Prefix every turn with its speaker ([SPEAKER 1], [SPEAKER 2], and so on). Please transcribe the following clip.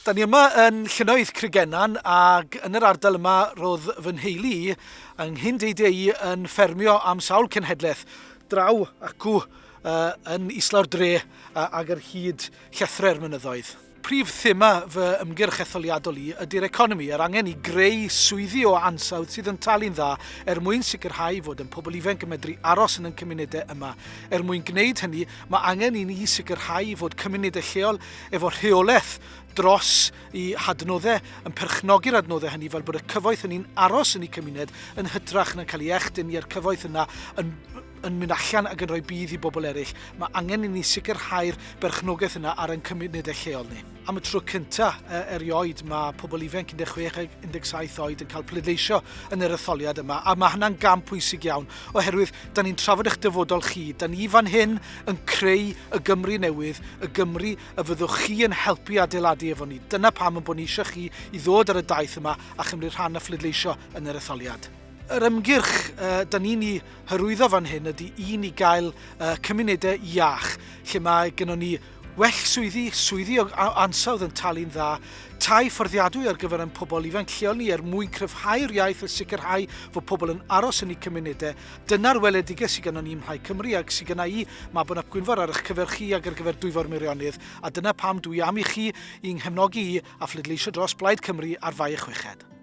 [SPEAKER 1] Da ni yma yn Llynnoedd Cregennan ac yn yr ardal yma roedd fy nheulu i yng nghyn-deidi i yn ffermio am sawl cenhedlaeth draw acw uh, yn islaw'r dre uh, ag ar hyd llethrau'r mynyddoedd. Prif thema fy ymgyrch etholiadol i ydy'r economi a'r angen i greu swyddi o ansawdd sydd yn talu'n dda er mwyn sicrhau fod yn pobl ifanc yn medru aros yn ein cymunedau yma. Er mwyn gwneud hynny, mae angen i ni sicrhau fod cymunedau lleol efo rheolaeth dros eu hadnoddau, yn perchnogi'r adnoddau hynny fel bod y cyfoeth hynny'n aros yn eu cymuned yn hytrach na'n cael ei echdynnu a'r cyfoeth yna yn, yn mynd allan ac yn rhoi budd i bobl eraill. Mae angen i ni sicrhau'r berchnogaeth yna ar ein cymunedau lleol ni. Am y tro cyntaf erioed mae pobl ifanc 16 ac 17 oed yn cael pleidleisio yn yr etholiad yma, a mae hynna'n gam pwysig iawn, oherwydd da ni'n trafod eich dyfodol chi. Da ni fan hyn yn creu y Gymru newydd, y Gymru y fyddwch chi yn helpu adeiladu efo ni. Dyna pam yn bod ni eisiau chi i ddod ar y daith yma a chymryd rhan a phleidleisio yn yr etholiad. Yr ymgyrch uh, da ni'n ei hyrwyddo fan hyn ydy un i gael uh, cymunedau iach, lle mae gennon ni well swyddi, swyddi o ansawdd yn talu'n dda, tai fforddiadwy ar gyfer ein pobl ifanc lleol ni er mwyn cryfhau'r iaith a sicrhau fod pobl yn aros yn eu cymunedau. Dyna'r weledigaeth sydd gennon ni ym Mhlaid Cymru ac sydd genna i, Mabon ap Gwynfor, ar eich cyfer chi ac ar gyfer Dwyfor Meirionnydd, a dyna pam dwi am i chi i nghefnogi i a phleidleisio dros Blaid Cymru ar Fai y Chweched.